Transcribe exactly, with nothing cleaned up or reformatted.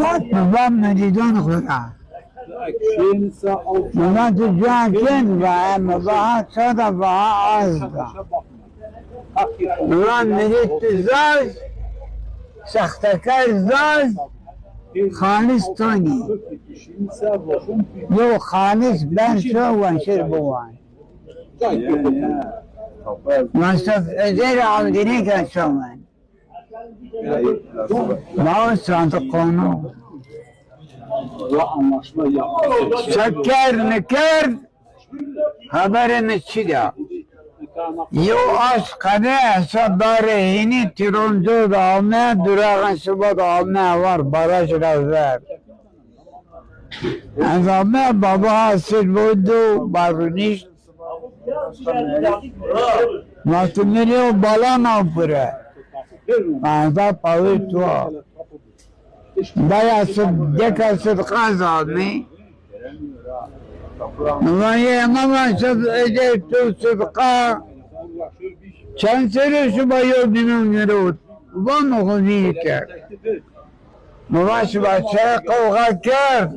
Yat mi va meridan xo ra. Mi va tu cuwa kên va, mi va ha ça da va ha az da. Mi va merîd tu zaz, sextekar zaz, xalis to nî. Yo xalis ben so wenşir biwan. Maşref Ejêr Avdînî ke şomen. Mao sandık konu. Çeker nikerd, haberê mi çi da? Yew aşk qede hesab dare hînî tîronco de ame, duraxan şiba de ame war baraj ra ver. Ez ame baba ha sir bodo barunîşt. Ma tu mi rê o bala na pire. Ma da pawê tu a. Daya sid, deka sidqa zanî. Ma yê ema ma sid ecê tu sidqa. Çend serê şima yo bînon girot. Va mi xo vîr kerd. Mi va şima çi qewxa kerd.